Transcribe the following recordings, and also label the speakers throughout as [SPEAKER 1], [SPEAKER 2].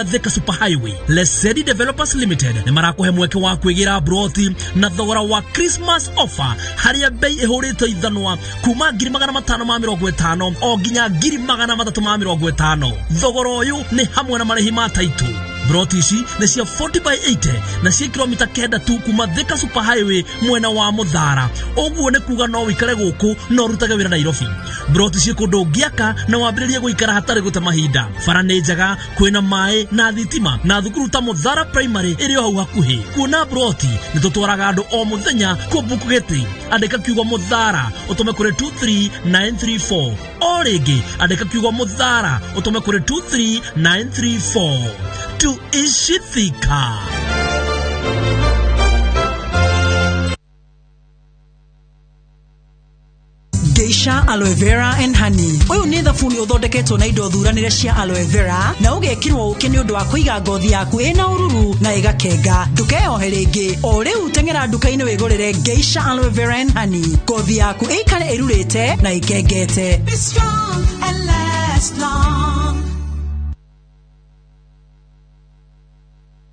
[SPEAKER 1] Thika Super Highway. Lesedi Developers Limited nĩ marakũhe mweke wa kwĩgĩra broti na thogora wa Christmas offer harĩa bei ĩhũrĩtwo ithanwa kuma 550,000 o nginya 350,000. Thogora ũyũ nĩ hamwe na marĩhi ma taitũ. Broti ici nĩ cia 40 by 80 na cia kilomita 9 tu kuma Thika Super Highway mwena wa Mũthara. Ũguo nĩ kuga no wĩikare gũkũ na ũrutage wĩra Nairobi. Broti ciĩ kũndũ ũngĩaka na wambĩrĩrie gũikara hatarĩ gũte mahinda. Bara nĩ njega, kwĩna maĩ na thitima na thukuru ta Mũthara Primary ĩrĩ o hau hakuhĩ. Kuona broti nĩ tũtwaraga andũ o mũthenya kũbook gĩtĩ. Andĩka kiugo Mũthara ũtũme kũrĩ 23934. O rĩngĩ andĩka kiugo Mũthara ũtũme kũrĩ 23934. Tuishi Thika.
[SPEAKER 2] Geisha Aloe Vera and Honey. Ũyũ nĩ thabuni ũthondeketwo na indo thuranĩre cia aloe vera na ũgekĩrwo ũkĩ nĩ ũndũ wa kũiga ngothi yaku ĩna ũruru na ĩgakenga. Ndũkeyohe rĩngĩ. O rĩu teng'era nduka-inĩ wĩgũrĩre Geisha Aloe Vera and Honey. Ngothi yaku ĩikare ĩrurĩte na ĩkengete.
[SPEAKER 3] Be strong and last long.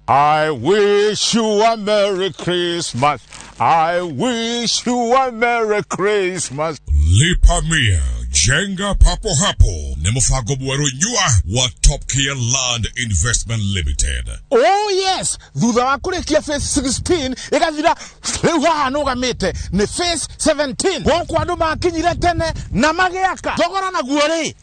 [SPEAKER 4] I wish you a Merry Christmas. I wish you a Merry Christmas.
[SPEAKER 5] Lipa Mia, Jenga Papo Hapo nĩ mũbango mwerũ nyua wa Top Care Land Investment Limited.
[SPEAKER 4] Oh yes, thutha wa kũrĩkia phase 16 ĩgathira rĩu haha nũgamĩte nĩ phase 17. Gũkũ andũ makinyire tene na magĩaka thogora naguo rĩ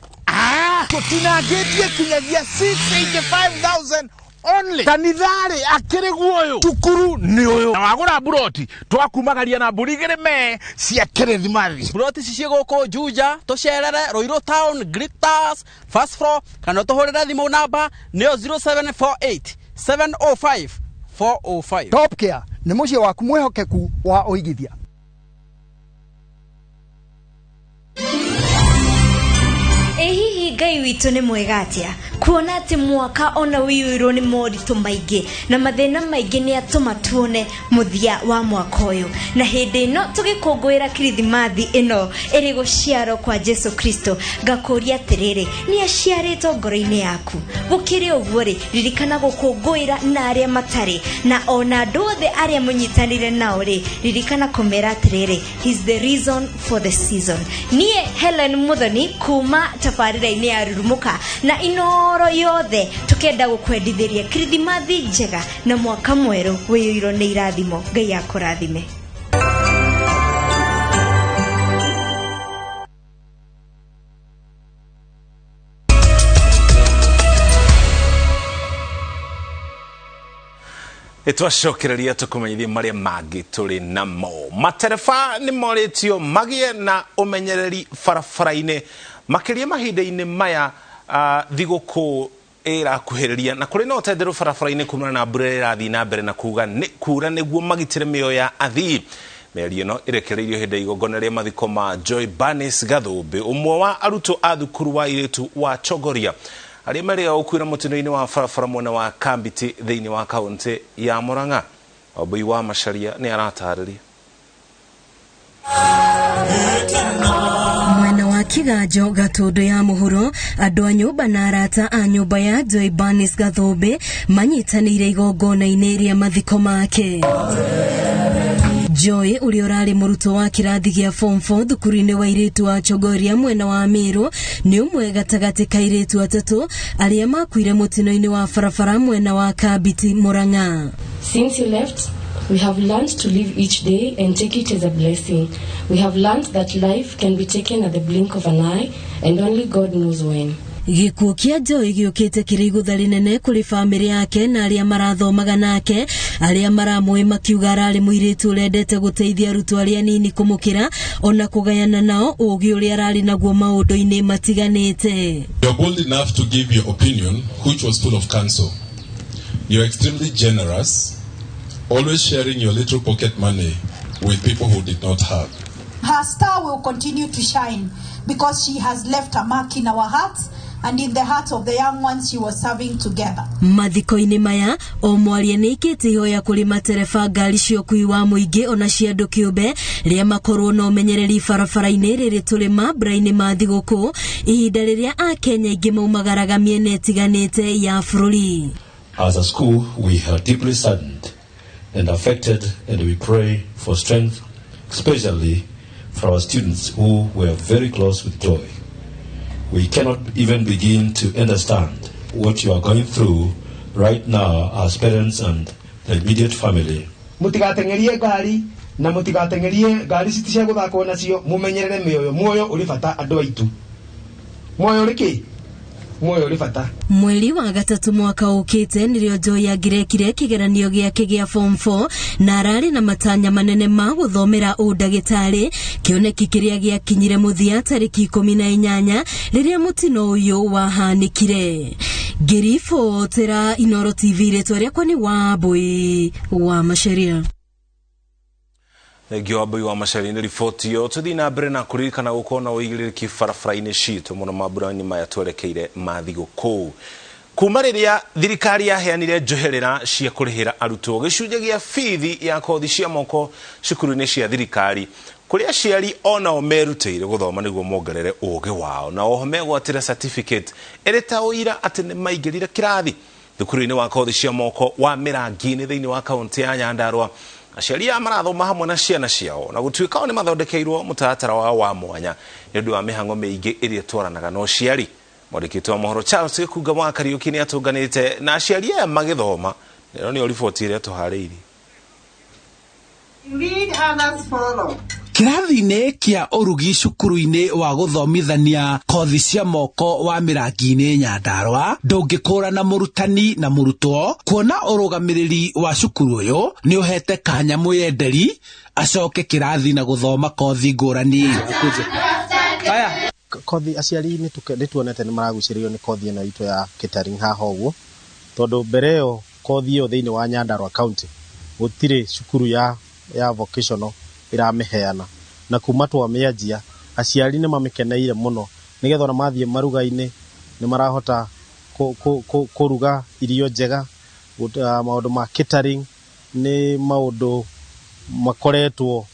[SPEAKER 4] tũtinangĩtie kinyagia 685,000 only. Kanitharĩ akĩrĩ guoyũ, cukuru nĩ ũyũ, na wagũra mburoti twakumagaria na mbũri igĩrĩ me cia kĩrĩthimathi.
[SPEAKER 6] Broti ici ciĩ gũkũ Juja, tũcerere Ruiru Town, Glitters, first floor, kana ũtũhũrĩre thimũ namba nĩyo 0748 705 405.
[SPEAKER 7] Top Care nĩ mũciĩ waku mwĩhokeku wa ũigithia.
[SPEAKER 8] Ĩ hihi Ngai witũ nĩ mwega atĩa kuona atĩ mwaka ona ũiyũirwo nĩ moritũ maingĩ na mathĩna maingĩ nĩ atũma tuone mũthia wa mwaka ũyũ, na hĩndĩ ĩno tũgĩkũngũĩra kirithimathi ĩno ĩrĩ gũciarwo kwa Jesu Kristo, ngakũria atĩrĩrĩ, nĩ aciarĩtwo ngoro-inĩ yaku? Gũkĩrĩ ũguo rĩ, ririkana gũkũngũĩra na arĩa matarĩ, na ona andũ othe arĩa mũnyitanĩire nao rĩ, ririkana kũmera atĩrĩrĩ, he's the reason for the season. Niĩ Helen Muthoni kuma tabarĩra-inĩ ya Rurumuka na Inoro yothe tũkenda gũkwendithĩria kirithimathi njega na mwaka mwerũ wĩyũirwo nĩ irathimo. Ngai akũrathime.
[SPEAKER 9] Twacokereria tũkũmenyithie marĩa mangĩ tũrĩ namo. Matereba nĩ morĩtio magĩe na ũmenyereri barabara-inĩ makĩria mahinda-inĩ maya thigũkũ ĩrakuhĩrĩria na kũrĩ na ũtenderũ barabara-inĩ kumana na mbura ĩrĩa ĩrathiĩ na mbere na kuga nĩ kura nĩguo magitĩre mĩoyo ya athii. Mĩario ĩno ĩrekereirio hĩndĩ ya igongona rĩa mathiko ma Joy Banis Gathũmbĩ, ũmwe wa arutwo a thukuru wa airĩtu wa Chogoria arĩa merĩga gũkuĩra mũtino-inĩ wa barabara mwena wa Kambiti thĩinĩ wa kaũntĩ ya Murang'a. Wambui wa Macharia nĩ aratarĩria.
[SPEAKER 10] Mwena wa Kiganjo Gatundu ya mũhuro, andũ a nyũmba na arata a nyũmba ya Joy Banis Gathũmbĩ manyitanĩire igongona-inĩ rĩa mathiko make. Joy ũrĩa ũrarĩ mũrutwo wa kĩrathi gĩa form 4 thukuru-inĩ wa airĩtu wa Chogoria mwena wa Meru nĩ ũmwe gatagatĩ ka airĩtu atatũ arĩa makuire mũtino-inĩ wa barabara mwena wa Kambiti Murang'a.
[SPEAKER 11] Since he left, we have learned to live each day and take it as a blessing. We have learned that life can be taken at the blink of an eye and only God knows when.
[SPEAKER 10] Gĩkuũ kĩa Joy gĩũkĩte kĩrĩ igũtha rĩnene kũrĩ bamĩrĩ yake na arĩa marathomaga nake, arĩa maramũĩ makiuga ararĩ mũirĩtu ũrendete gũteithia arutwo arĩa anini kũmũkĩra ona kũgayana nao ũgĩ ũrĩa ararĩ naguo maũndũ-inĩ matiganĩte.
[SPEAKER 12] You're bold enough to give your opinion, which was full of counsel. You're extremely generous, always sharing your little pocket money with people who did not have.
[SPEAKER 3] Her star will continue to shine because she has left a mark in our hearts.
[SPEAKER 13] and in the hearts of the young ones she was serving together.
[SPEAKER 10] Mathiko-inĩ maya o mwaria nĩ ikĩte ihoya kũrĩ matereba ngari cia ũkui wa mũingĩ ona cia andũ kĩũmbe rĩa makorwo na ũmenyereri barabara-inĩ rĩrĩ tũrĩ mambura-inĩ ma thigũkũ ihinda rĩrĩa akenya aingĩ maumagaraga mĩena ĩtiganĩte ya bũrũri.
[SPEAKER 14] As a school, we are deeply saddened and affected, and we pray for strength, especially for our students who were very close with Joy. We cannot even begin to understand what you are going through right now as parents and the immediate family.
[SPEAKER 15] Mutigateng'erie ngari na mutigateng'erie ngari citi cia guthakwo nacio, mumenyerere mĩoyo. Muoyo ũrĩ bata andũ aitũ, muoyo ũrĩ kĩ? Muoyo ũrĩ bata.
[SPEAKER 10] Mweri wa gatatũ mwaka ũkĩte nĩrĩo Joy angĩrekire kĩgeranio gĩake gĩa form 4 na ararĩ na matanya manene ma gũthomera ũndagĩtarĩ, kĩoneki kĩrĩa gĩakinyire mũthia tarĩki 18 rĩrĩa mũtino ũyũ wahanĩkire. Ngĩribotera Inooro TV, rĩtwa rĩakwa nĩ Wambui wa Macharia.
[SPEAKER 9] Thengio Wambui wa Macharia nĩ riboti ĩyo. Tũthiĩ na mbere na kũririkana gũkorwo na ũigĩrĩrĩki barabara-inĩ citũ mũno mambura-inĩ maya twerekeire ma thigũkũ. Kuma rĩrĩa thirikari yaheanire njoherera cia kũrĩhĩra arutwo gĩcunjĩ gĩa bithi ya kothi cia moko cukuru-inĩ cia thirikari, kũrĩa aciari onao merutĩire gũthoma nĩguo mongerere ũgĩ wao na oho megwatĩra certificate ĩrĩ ta ũira atĩ nĩ maingĩrire kĩrathi thukuru-inĩ wa kothi cia moko wa Mĩrangi-inĩ thĩinĩ wa kaũntĩ ya Nyandarua. Aciari aya marathoma hamwe na ciana ciao na gũtuĩka o nĩ mathondekeirwo mũtaratara wao wa mwanya nĩ ũndũ wa mĩhang'o mĩingĩ ĩrĩa ĩtwaranaga na ũciari. Mwandĩki wa mohoro Charles Gĩkunga wa Kariũki nĩ atũnganĩte na aciari aya magĩthoma. Ĩno nĩyo riboti ĩrĩa tũharĩirie.
[SPEAKER 16] Lead, others follow.
[SPEAKER 17] Kĩrathi-inĩ kĩa ũrugi cukuru-inĩ wa gũthomithania kothi cia moko wa Mĩrangi-inĩ Nyandarua, ndũngĩkũrana mũrutani na mũrutwo, kuona ũrũgamĩrĩri wa cukuru ũyũ nĩ ũhete kanya mwĩyenderi acoke kĩrathi na gũthoma kothi ngũrani.
[SPEAKER 18] Kothi aciari nĩ tuonete nĩ maragucĩrĩrio nĩ kothi ĩno itũ ya catering haha ũguo, tondũ mbere ĩyo kothi ĩyo thĩinĩ wa Nyandarua County gũtirĩ cukuru ya vocational ĩramĩheana, na kuma twamĩanjia aciari nĩ mamĩkeneire mũno, nĩgetha ona mathiĩ maruga-inĩ nĩ marahota kũruga irio njega. Maũndũ ma catering nĩ maũndũ makoretwo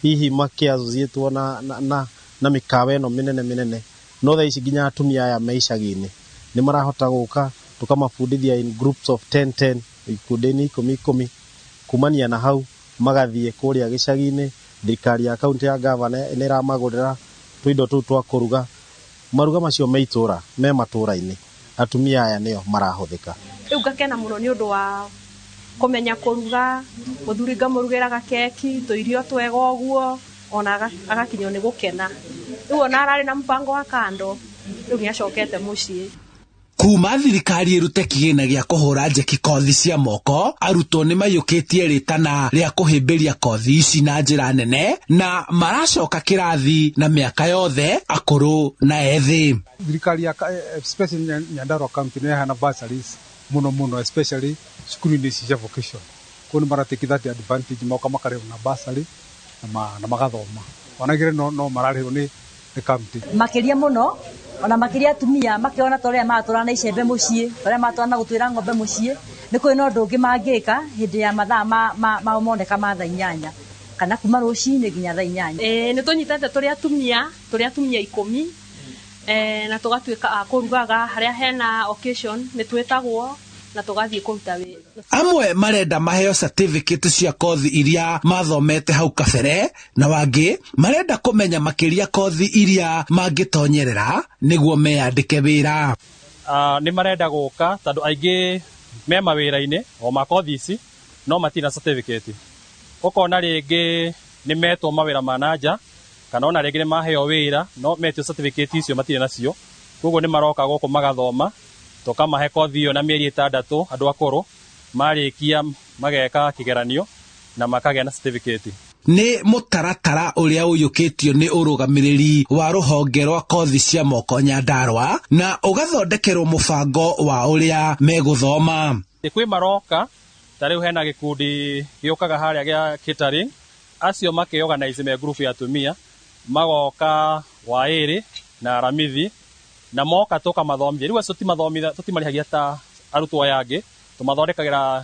[SPEAKER 18] hihi makĩassociatwo na mĩkawa ĩno mĩnene mĩnene, no thaa ici nginya atumia aya me icagi-inĩ nĩ marahota gũka tũkamabundithia in groups of 10 10, ikundi-inĩ 10 10, kumania na hau magathiĩ kũrĩa gĩcagi-inĩ. Thirikari ya kaunti ya gavana nĩ ĩramagũrĩra tũindo tũu twa kũruga. Maruga macio me itũra, me matũra-inĩ, atumia aya nĩo marahũthĩka.
[SPEAKER 19] Rĩu ngakena mũno nĩ ũndũ wa kũmenya kũruga, mũthuri ngamũrugĩra gakeki, tũirio twega ũguo, ona agakinywo nĩ gũkena. Rĩu ona ararĩ na mũbango wa kando, rĩu nĩ acokete mũciĩ.
[SPEAKER 17] Kuma thirikari ĩrute kĩgĩna gĩa kũhũra njeki kothi cia moko, arutwo nĩ maiyũkĩtie rĩtana rĩa kũhĩmbĩria kothi ici na njĩra nene, na maracoka kĩrathi na mĩaka yothe, akũrũ na ethĩ.
[SPEAKER 20] Thirikari ya especially Nyandarua County nĩ yaheana bursaries mũno mũno, especially cukuru-inĩ ici cia vocation. Koguo nĩ maratake that advantage, moka makarĩhwo na bursary na magathoma. Ona igĩrĩ no mararĩhwo nĩ county.
[SPEAKER 21] Makĩria mũno ona makĩria atumia makĩona ta ũrĩa maratũra na icembe mũciĩ, ta ũrĩa maratũra na gũtuĩra ng'ombe mũciĩ, nĩ kũrĩ na ũndũ ũngĩ mangĩka hĩndĩ ya mathaa ma moneka ma thaa 8 kana kuma rũcinĩ nginya thaa 8.
[SPEAKER 19] Nĩ tũnyitete tũrĩ atumia 10, na tũgatuĩka a kũrugaga harĩa hena occasion nĩ twĩtagwo na tũgathiĩ kũruta wĩra.
[SPEAKER 17] Amwe marenda maheo certificate cia kothi iria mathomete hau kabere, na wangĩ marenda kũmenya makĩria kothi iria mangĩtonyerera nĩguo meyandĩke wĩra.
[SPEAKER 22] Nĩ marenda gũka tondũ aingĩ me mawĩra-inĩ o ma kothi ici no matirĩ na certificate. Ũkona rĩngĩ nĩ metwo mawĩra ma nanja, kana ona rĩngĩ nĩ maheo wĩra no metio certificate icio matirĩ nacio, koguo nĩ maroka gũkũ magathoma, tũkamahe kothi ĩyo na mĩeri 6 andũ akũrũ marĩkia mageka kĩgeranio na makagĩa na certificate.
[SPEAKER 17] Nĩ mũtaratara ũrĩa ũiyũkĩtio nĩ ũrũgamĩrĩri wa rũhonge rwa kothi cia moko Nyandarua, na ũgathondekerwo mũbango wa ũrĩa megũthoma.
[SPEAKER 22] Kwĩ maroka ta rĩu hena gĩkundi gĩũkaga harĩa gĩa catering, acio makĩorganize me group ya atumia magoka waĩrĩ na Aramithi Na moka tũkamathomithia. Rĩu acio tũtimarĩhagia ta arutwo aya angĩ, tũmathondekagĩra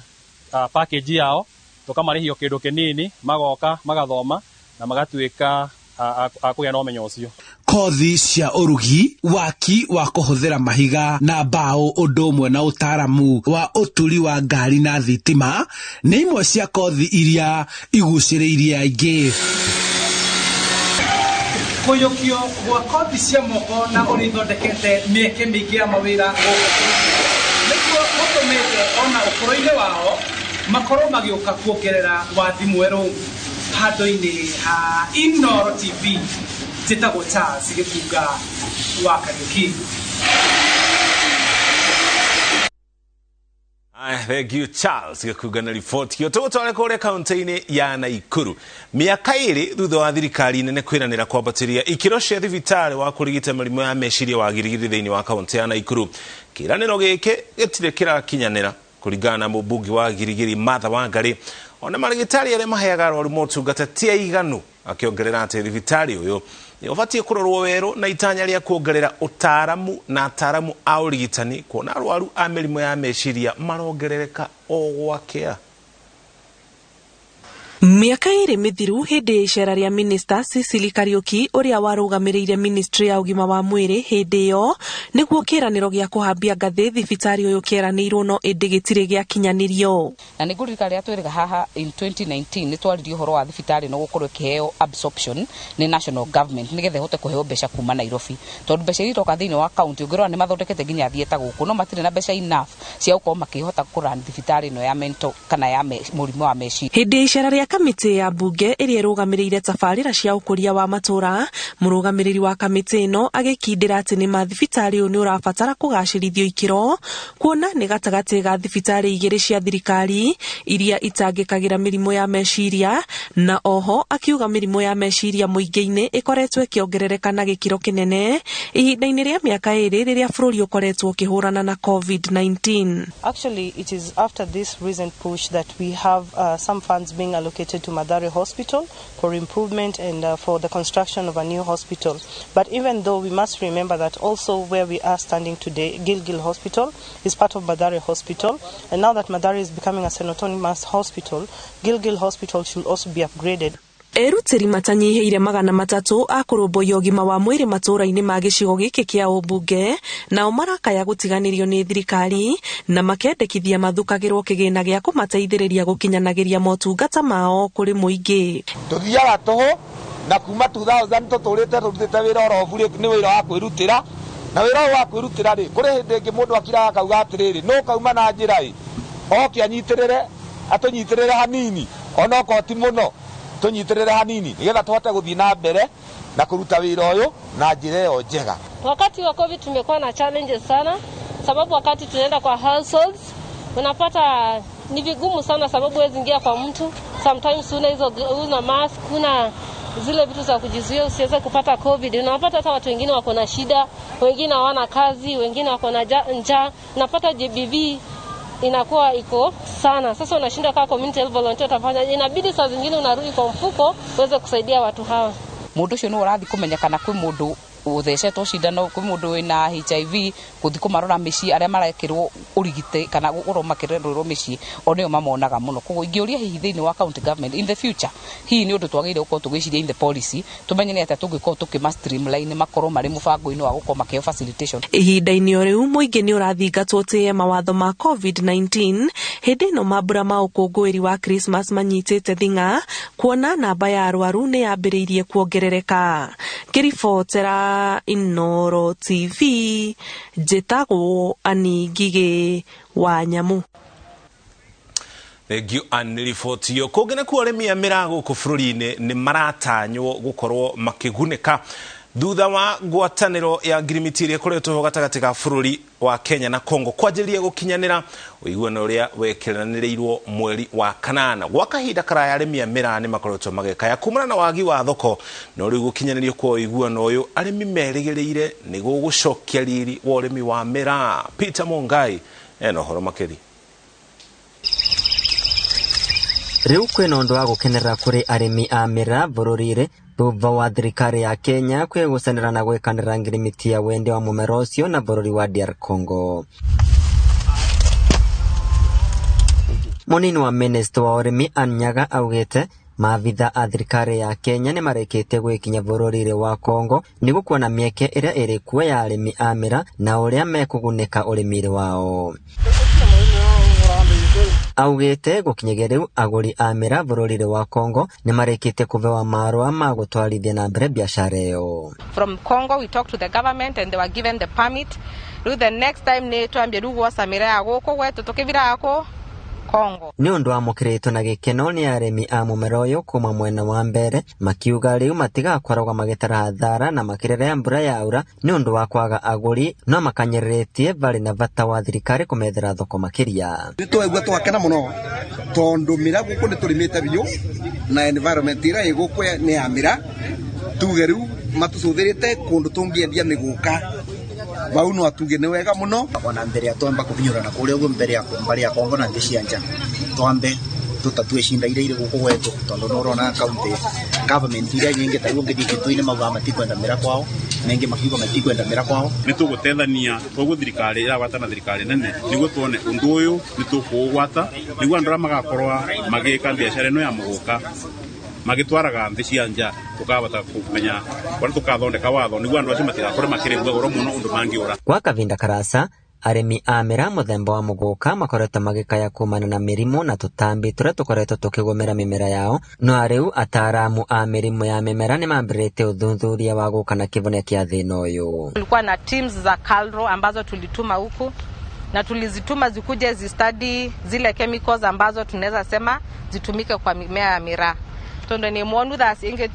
[SPEAKER 22] package yao, tũkamarĩhia o kĩndũ kĩnini, magoka magathoma na magatuĩka a kũgĩa na ũmenyo ũcio.
[SPEAKER 17] Kothi cia ũrugi, waki wa kũhũthĩra mahiga na mbaũ ũndũ ũmwe na ũtaaramu wa ũturi wa ngari na thitima nĩ imwe cia kothi iria igucĩrĩirie aingĩ.
[SPEAKER 1] Kũiyũkio gwa kothi cia moko na ũrĩa ithondekete mĩeke mĩingĩ ya mawĩra gũkũ nĩkuo gũtũmĩte ona ũkũrũ-inĩ wao makorwo magĩũka kuongerera wathi mwerũ handũ-inĩ ha Inooro TV. Njĩtagwo Charles Gĩkunga wa Kariũki.
[SPEAKER 9] Thank you Charles Gĩkunga na riboti ĩyo. Tũgũtware kũrĩa kaunti-inĩ ya Naikuru. Mĩaka 2 thutha wa thirikari nene kwĩranĩra kwambatĩria ikĩro cia thibitarĩ wa kũrigita mĩrimũ ya meciria wa Girigiri thĩinĩ wa kaunti ya Naikuru, kĩĩranĩro gĩkĩ gĩtirĩ kĩrakinyanĩra kũringana na mũmbunge wa Girigiri Martha Wangari. Ona marigitari arĩa maheaga arwaru motungata ti aiganu, akĩongerera atĩ thibitarĩ ũyũ nĩ ũbatiĩ kũrorwo werũ na itanya rĩa kuongerera ũtaaramu na ataaramu a ũrigitani kuona arwaru a mĩrimũ ya meciria marongerereka o gwakĩa.
[SPEAKER 16] Mĩaka 2 mĩthiru hĩndĩ ya icera rĩa Minister Cecily Kariũki ũrĩa warũgamĩrĩire Ministry ya ũgima wa mwĩrĩ hĩndĩ ĩyo nĩguo kĩĩranĩro gĩa kũhambia ngathĩ thibitarĩ ũyũ kĩeranĩirwo no ĩndĩ gĩtirĩ gĩakinyanĩrio.
[SPEAKER 23] Na nĩ ngũririkana rĩrĩa twĩrĩga haha in 2019 nĩ twaririe ũhoro wa thibitarĩ no gũkorwo ĩkĩheo absorption nĩ national government nĩgetha ĩhote kũheo mbeca kuma Nairobi, tondũ mbeca iria iroka thĩinĩ wa county ũngĩrora nĩ mathondekete nginya theatre gũkũ no matirĩ na mbeca enough cia gũkorwo makĩhota kũrun thibitarĩ ĩno ya mental kana ya mũrimũ wa meciria.
[SPEAKER 16] Hĩndĩ ya icera rĩa kamĩtĩ ya mbunge ĩrĩa ĩrũgamĩrĩire tabarĩra cia ũkũria wa matũra, mũrũgamĩrĩri wa kamĩtĩ ĩno agĩkindĩra atĩ nĩ ma thibitarĩ ũyũ nĩ ũrabatara kũgacĩrithio ikĩro kuona nĩ gatagatĩ ga thibitarĩ 2 cia thirikari iria itangĩkagĩra mĩrimũ ya meciria, na oho akiuga mĩrimũ ya meciria mũingĩ-inĩ ĩkoretwo ĩkĩongerereka na gĩkĩro kĩnene ihinda-inĩ rĩa mĩaka 2 rĩrĩa bũrũri ũkoretwo ũkĩhũrana na COVID-19.
[SPEAKER 24] Actually, it is after this recent push that we have some funds being allocated to Mathare Hospital for improvement and for the construction of a new hospital. But even though we must remember that also where we are standing today, Gilgil Hospital is part of Mathare Hospital, and now that Mathare is becoming a synonymous hospital, Gilgil Hospital should also be upgraded.
[SPEAKER 16] Erutĩri matanyihĩire 300 a kũrũmbũiya ũgima wa mwĩrĩ matũũra-inĩ ma gĩcigo gĩkĩ kĩa ũmbunge nao marakaya gũtiganĩrio nĩ thirikari na makendekithia mathukagĩrwo kĩgĩna gĩa kũmateithĩrĩria gũkinyanagĩria motungata mao kũrĩ mũingĩ.
[SPEAKER 25] Tũthiaga tũhũ na kuma 2000 tũtũrĩte tũrutĩte wĩra oro bure nĩ wĩra wa kwĩrutĩra, na wĩra ũyũ wa kwĩrutĩra rĩ, kũrĩ hĩndĩ ĩngĩ mũndũ akiraga akauga atĩrĩrĩ, nũ kauma na njĩra ĩ oke anyitĩrĩre atũnyitĩrĩre hanini onokorwo ti mũno tũnyitĩrĩre hanini nĩgetha tũhote gũthiĩ na mbere na kũruta wĩra ũyũ na njĩra ĩyo njega.
[SPEAKER 26] Wakati wa COVID tumekuwa na challenges sana, sababu wakati tunaenda kwa households unapata ni vigumu sana, sababu huwezi ingia kwa mtu, sometimes una hizo una mask, una zile vitu za kujizuia usiweze kupata COVID. Unapata hata watu wengine wako na shida, wengine hawana kazi, wengine wako na njaa, unapata GBV inakuwa iko sana. Sasa unashinda kama community health volunteer utafanya, inabidi saa zingine unarudi kwa mfuko uweze kusaidia watu hawa.
[SPEAKER 23] Mundu ucio ni urathi kumenya kana kwi mundu uthecetwo cindano, kwi mundu wina HIV, guthi kumarora micii aria marekirwo urigite kana gukorwo makirerwo micii o nio mamonaga muno. Koguo ingĩũria hihi thĩinĩ wa county government in the future, hihi nĩ ũndũ twagĩrĩire gũkorwo tũgĩciria in the policy, tumenye nĩ atĩa tũngĩkorwo tũkĩma streamline makorwo marĩ mũbango-inĩ wa gũkorwo makĩheo facilitation.
[SPEAKER 16] Ihinda-inĩ o rĩu mũingĩ nĩ ũrathingatwo ũtĩe mawatho ma COVID-19 hĩndĩ ĩno mambura ma ũkũngũĩri wa Christmas manyitĩte thing'a kuona namba ya arwaru nĩ yambĩrĩirie kuongerereka. Ngĩribotera Inooro TV njĩtagwo Annie Ngigĩ wa Nyamu.
[SPEAKER 9] Thank you Annie riboti ĩyo. Kũngĩ nakuo arĩmi a mĩraa gũkũ bũrũri-inĩ nĩ maratanywo gũkorwo makĩgunĩka thutha wa ngwatanĩro ya ngirimiti ĩrĩa ĩkoretwo ho gatagatĩ ga bũrũri wa Kenya na Congo kwanjĩrĩria gũkinyanĩra ũiguano ũrĩa wekĩranĩrĩirwo mweri wa kanana. Gwa kahinda karaya arĩmi a mĩraa nĩ makoretwo magĩkaya kumana na wagi wa thoko, no rĩu gũkinyanĩrio kwa ũiguano ũyũ arĩmi merĩgĩrĩire nĩ gũgũcokia riri wa ũrĩmi wa mĩraa. Peter Mungai ena ũhoro makĩria.
[SPEAKER 27] Rĩu kwĩna ũndũ wa gũkenerera kũrĩ arĩmi a mĩraa bũrũri-inĩ
[SPEAKER 2] Thutha wa thirikari ya Kenya kwigucanira na gwikanira ngirimiti ya wendia wa mumera ucio na bururi wa DR Congo. Munini wa minista wa urimi Ann Nyaga augite maabitha a thirikari ya Kenya nĩ marĩkĩtie gwĩkinya bũrũri-inĩ wa Congo nĩguo kuona mĩeke ĩrĩa ĩrĩ kuo ya arĩmi a mĩraa na ũrĩa mekũgunĩka ũrĩmi-inĩ wao. Augĩte gũkinyagia rĩu agũri a mĩraa bũrũri-inĩ wa Congo nĩ marĩkĩtie kũhewa marũa ma gũtwarithia na mbere biacara ĩyo.
[SPEAKER 4] From Congo we talked to the government and they were given the permit. Rĩu the next time nĩ twambie rĩu gwoca mĩraa ya gũkũ gwetũ tũkĩviraga kũ Congo.
[SPEAKER 2] Nĩ ũndũ wamũkĩrĩtwo na gĩkeno nĩ arĩmi a mũmera ũyũ kuma mwena wa mbere makiuga rĩu matigakoragwo magĩtara hathara na makĩrĩra mbura yaura nĩ ũndũ wa kwaga agũri no makanyĩrĩrĩtie varĩ na bata wa thirikari kũmethera thoko makĩria.
[SPEAKER 5] Nĩ twaigua twakena mũno tondũ mĩraa gũkũ nĩ tũrĩmĩte biũ na environment ĩrĩa ĩ gũkũ nĩ ya mĩraa tuge rĩu matũcũthĩrĩte kũndũ tũngĩendia mĩgũka bau no atuge nĩ wega mũno.
[SPEAKER 6] Ona mbere ya twamba kũbinyũrana kũrĩa ũguo mbere ya mbari ya Kongo na thĩ cia nja twambe tũtatue cinda iria irĩ gũkũ gwetũ tondũ nĩ ũrona county government iria nyingĩ ta rĩu ũngĩthiĩ Kitui-inĩ maugaga matikwenda mĩraa kwao na makiuga matikwenda mĩraa kwao.
[SPEAKER 7] Nĩ tũgũtethania koguo thirikari ĩragwata na thirikari nene nĩguo tuone ũndũ ũyũ nĩ tũkũũgwata nĩguo andũ arĩa magakorwo magĩka biacara ĩno ya mũgũka magĩtwaraga nthĩ cia nja tukabata kumenya kũrĩa tũkathondeka watho nĩguo andũ acio matigakorwo makĩrĩgua goro mũno ũndũ mangĩũra.
[SPEAKER 2] Kwa kavinda karasa arĩmi a mĩraa mũthemba wa mũgũka makoretwo magĩkaya kumana na mĩrimũ na tũtambi tũrĩa tũkoretwo tũkĩgũmĩra mĩmera yao no rĩu ataaramu a mĩrimũ ya mĩmera nĩ mambĩrĩrĩtie ũthuthuria wa gũka na kĩhonia kĩa thĩna ũyũ.
[SPEAKER 4] Kulikuwa na teams za KALRO ambazo tulituma huku na tulizituma zikuje zistudy zile chemicals ambazo tunaweza sema zitumike kwa mimea ya miraa. Tondo ni mwonu thas inge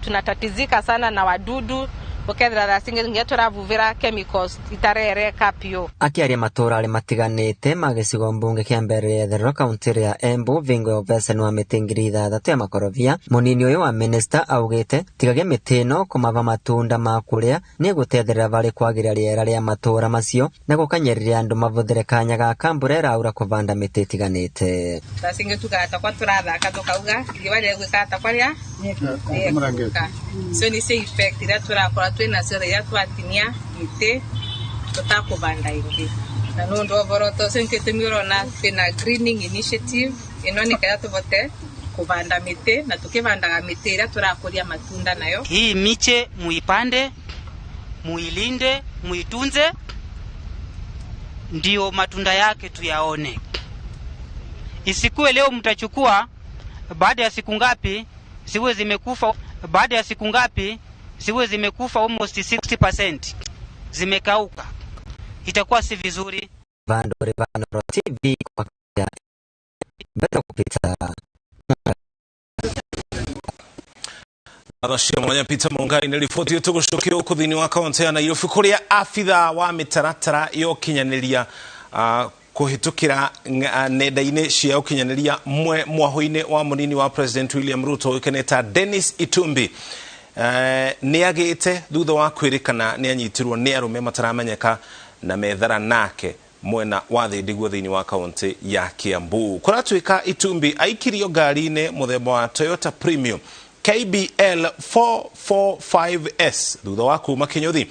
[SPEAKER 4] tunatatizika sana na wadudu ukethira thas inge ngeturavuvira chemicals itarereka pio.
[SPEAKER 2] Akiaria matura arĩa matiganĩte ma gĩcigo mbunge kĩa mbere ya Therero kaunti ya Embu vingo ya ũvecani wa mĩtĩ 6,000 ya makorobia mũnini ũyũ wa minista augĩte tigagia mĩtĩ ĩno kũmava matunda ma kũrĩa nĩ gũtethereria varĩ kwagĩria rĩera rĩa matũra macio na gũkanyĩrĩria andũ mavũthĩre kanya gaka mbura ĩraura kũvanda mĩtĩ ĩtiganĩte.
[SPEAKER 4] Thas inge tugata kwa tũrathaka tũkauga riũa rĩegwĩka ta kwarĩa so nĩ cio effect iria tũrakora twĩnacio rĩrĩa twatinia mĩtĩ tũtakũvanda ĩngĩ na nĩ ũndũ wa ũhoro ta ũcio nĩkĩo ũrona twĩna greening initiative ĩno nĩketha tũvote kũvanda mĩtĩ na tũkĩvandaga mĩtĩ ĩrĩa tũrakũria matunda nayo.
[SPEAKER 8] Hii miche muipande, muilinde, muitunze ndio matunda yake tuyaone. Isikuwe leo mtachukua baada ya siku ngapi siwe zimekufa, baada ya siku ngapi siwe zimekufa almost 60% zimekauka, itakuwa si vizuri.
[SPEAKER 2] Vandore Vanoro TV kwa beto kupita
[SPEAKER 9] Athashio mwanya Peter Mungai nĩ riboti ĩyo tũgũcokia gũkũ thĩinĩ wa kaunti ya Nairobi kũrĩa abithaa wa mĩtaratara ya ũkinyanĩria kũhĩtũkĩra nenda-inĩ cia ũkinyanĩria mwahũ-inĩ wa mũnini wa President William Ruto ũĩkaine ta Dennis Itumbi nĩ agĩte thutha wa kwĩrĩkana nĩ anyitirwo nĩ arũme mataramenyeka na methara nake mwena wa Thĩndiguo thĩinĩ wa kaunti ya Kiambu. Kũratuĩka Itumbi aikirio ngari-inĩ mũthemba wa Toyota Premium KBL 445S thutha wa kuma Kĩnyũthi.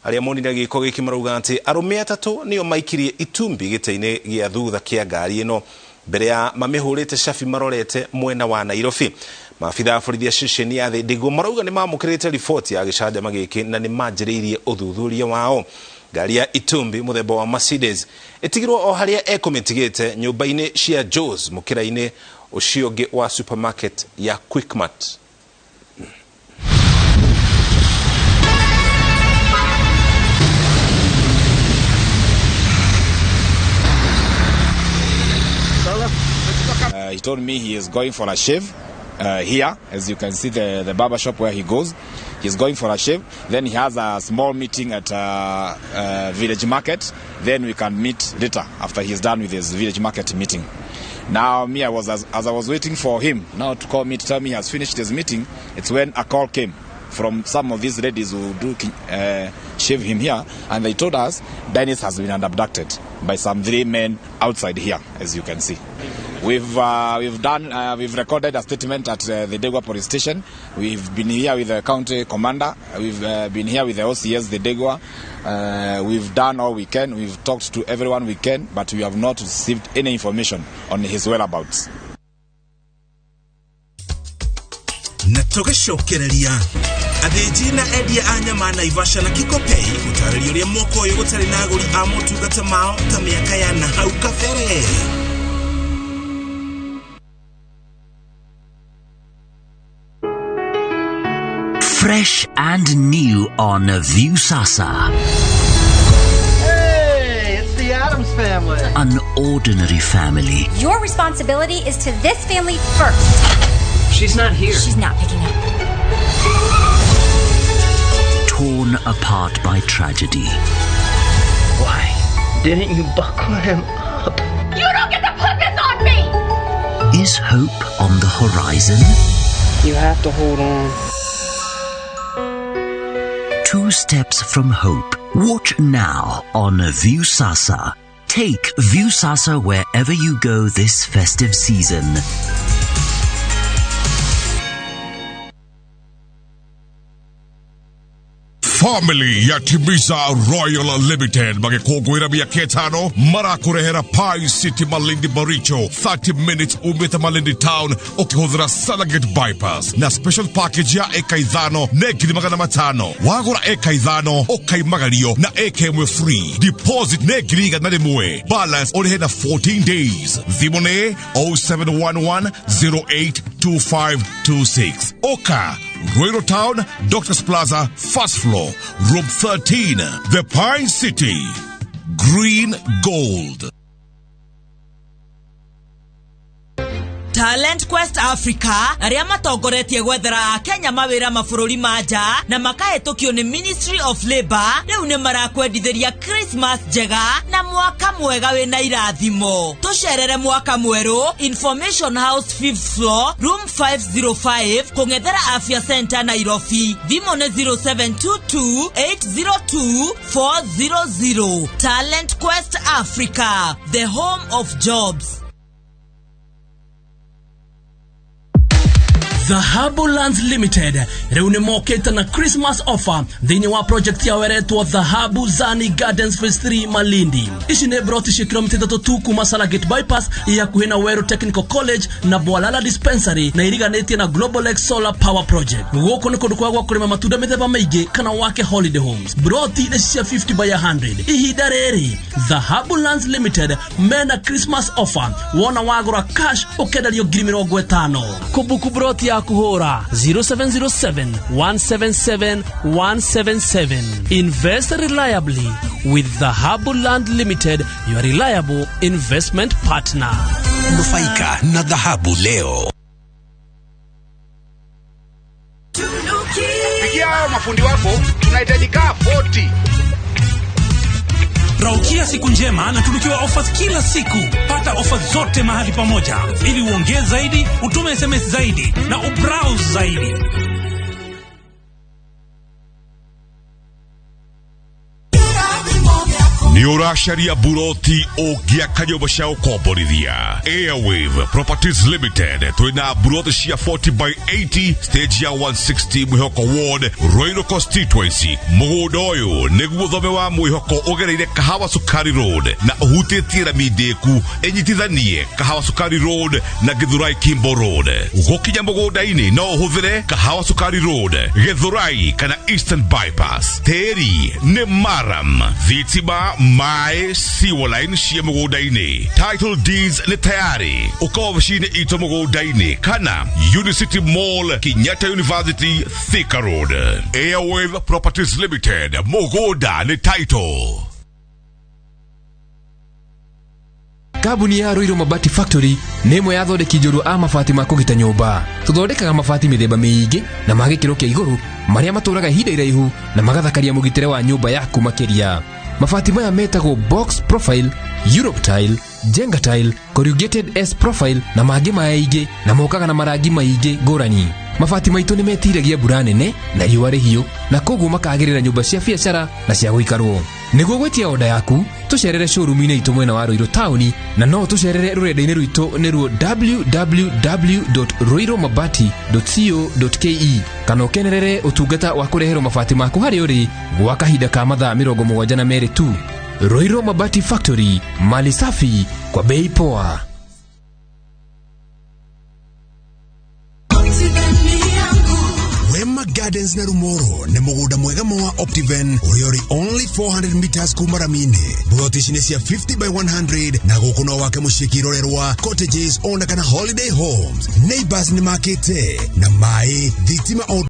[SPEAKER 9] Arĩa monire gĩko gĩkĩ marauga atĩ arũme atatũ nĩo maikirie Itumbi gĩtĩ-inĩ gĩa thutha kĩa ngari ĩno mbere ya mamĩhũrĩte cabi marorete mwena wa Nairobi. Maabitha a borithi a ceceni ya Thĩndiguo marauga nĩ mamũkĩrĩte riboti ya gĩcanjama gĩkĩ na nĩ manjĩrĩirie ũthuthuria wao. Ngari ya Itumbi mũthemba wa Mercedes ĩtigirwo o harĩa ekũmĩtigĩte nyũmba-inĩ cia Joe's mũkĩra-inĩ ũcio ũngĩ wa supermarket ya Quickmart.
[SPEAKER 27] He told me he is going for a shave here, as you can see the barber shop where he goes. He's going for a shave. Then he has a small meeting at village market. Then we can meet later after he's done with his village market meeting. Now me, I was as I was waiting for him now to call me to tell me he has finished his meeting. It's when a call came from some of these ladies who do shave him here, and they told us Dennis has been abducted by some 3 men outside here, as you can see. We've recorded a statement at the Degwa police station. We've been here with the county commander. We've been here with the OCS, the Degwa. We've done all we can. We've talked to everyone we can, but we have not received any information on his whereabouts.
[SPEAKER 3] Na tũgĩcokereria athĩnji na endia a nyama Naivasha na Kikopey gũtarĩria ũrĩa mwaka ũyũ gũtarĩ na agũri a motungata mao ta mĩaka ya na hau kabere.
[SPEAKER 10] Fresh and new on Viusasa.
[SPEAKER 11] Hey, it's the Addams family.
[SPEAKER 10] An ordinary family.
[SPEAKER 12] Your responsibility is to this family first.
[SPEAKER 11] She's not here.
[SPEAKER 12] She's not picking up.
[SPEAKER 10] Torn apart by tragedy.
[SPEAKER 11] Why didn't you buckle him up?
[SPEAKER 12] You don't get to put this on me!
[SPEAKER 10] Is hope on the horizon?
[SPEAKER 11] You have to hold on.
[SPEAKER 10] 2 Steps from Hope. Watch now on Viusasa. Take Viusasa wherever you go this festive season.
[SPEAKER 13] Family ya Timiza Royal Limited magĩkũngũĩra mĩaka ĩtano marakũrehera Pi City Malindi Baricho 30 minutes umĩte Malindi Town ũkĩhũthĩra Salagate Bypass na special package ya eka 5 nĩ 500,000. Wagũra eka 5 ũkaimagario na eka 1 free. Deposit nĩ 100,000, balance ũrĩhe na 14 days. Thimũ nĩ 0711 082526. Oka Ruiru Town, Doctors Plaza, first floor, room 13, The Pine City, Green Gold.
[SPEAKER 14] Talent Quest Africa arĩa matongoretie gwethera a Kenya mawĩra mabũrũri ma nja na makahĩtũkio nĩ Ministry of Labour rĩu nĩ marakwendithĩria Christmas njega na mwaka mwega wĩna irathimo. Tũcerere mwaka mwerũ Information House 5th floor room 505 kũng'ethera Afya Center Nairobi. Thimũ nĩ 0722 802 400. Talent Quest Africa, the home of jobs.
[SPEAKER 15] Dhahabu Lands Limited rĩu nĩ mokĩte na Christmas offer thĩinĩ wa project yao ĩretwo Dhahabu Zani Gardens Phase 3 Malindi. Ici nĩ broti cia kilomita 3 tu kuma Salagate Bypass hakuhĩ na Weru Technical College na Bwalala Dispensary na iriganĩtie na Global X Solar Power Project. Gũkũ nĩ kũndũ kwega gwa kũrĩma matunda mĩthemba mĩingĩ kana wake holiday homes. Broti nĩ cia 50 by 100. Ihinda rĩrĩ Dhahabu Lands Limited mena Christmas offer, wona wagũra cash ũkenderio 50,000. Kũbuku broti ya kuhura 0707 177 177. Invest reliably with Dhahabu Land Limited, your reliable investment partner.
[SPEAKER 3] Nufaika na dhahabu leo.
[SPEAKER 28] Pigia mafundi wako, tunahitaji kaa 40.
[SPEAKER 29] Raukia siku njema na tunukiwa offers kila siku. Pata offers zote mahali pamoja ili uongee zaidi, utume SMS zaidi na ubrowse zaidi.
[SPEAKER 13] Nĩ ũracaria buroti ũngĩaka nyũmba cia gũkomborithia. Airwave Properties Limited twĩna buroti cia 40 by 80 stage ya 160 Mwĩhoko Ward, Ruiru Constituency. Mũgũnda ũyũ nĩguo thome wa Mwĩhoko ũgereire Kahawa Sukari Road na ũhutĩtie rami ndĩku ĩnyitithanie Kahawa Sukari Road na Githurai Kimbo Road. Gũkinya mũgũnda-inĩ no ũhũthĩre Kahawa Sukari Road, Githurai kana Eastern Bypass. Tĩri nĩ maram, thitima, maĩ, sewer line cia mũgũnda-inĩ. Title deeds nĩ tayari. Ũka obici-inĩ itũ mũgũnda-inĩ kana Unicity Mall, Kenyatta University, Thika Road. Airwave Properties Limited, mũgũnda nĩ title.
[SPEAKER 30] Kambuni ya Ruiru Mabati Factory nĩ ĩmwe ya athondeki njorua a mabati ma kũgita nyũmba. Tũthondekaga mabati mĩthemba mĩingĩ na ma gĩkĩro kĩa igũrũ marĩa matũraga ihinda iraihu na magathakaria mũgitĩre wa nyũmba yaku makĩria. Mabati maya metagwo box profile, Europe tile, Jenga tile, corrugated S profile na mangĩ maingĩ, na mokaga na marangi maingĩ ngũrani. Mabati maitũ nĩ metiragia mbura nene na riũa rĩhiũ, na koguo makagĩrĩra nyũmba cia biacara na cia gũikarwo. Nĩguo gwĩtia oda yaku, tũcerere showroom-inĩ itũ mwena wa Ruiru taũni, na no tũcerere rũrenda-inĩ rwitũ nĩruo www.ruirumabati.co.ke, kana ũkenerere ũtungata wa kũreherwo mabati maku harĩa ũrĩ gwa kahinda ka mathaa 72 tu. Ruiru Mabati Factory, mali safi kwa bei poa.
[SPEAKER 1] Wema Gardens na Rumoro nĩ mũgũnda mwega mũ wa Optiven ũrĩa ũrĩ only 400 meters kuma rami-inĩ. Buroti ici nĩ cia 50 by 100 na gũkũ no wake mũciĩ kĩrorerwa, cottages ona kana holiday homes. Neighbors nĩ makĩte na maĩ, thitima o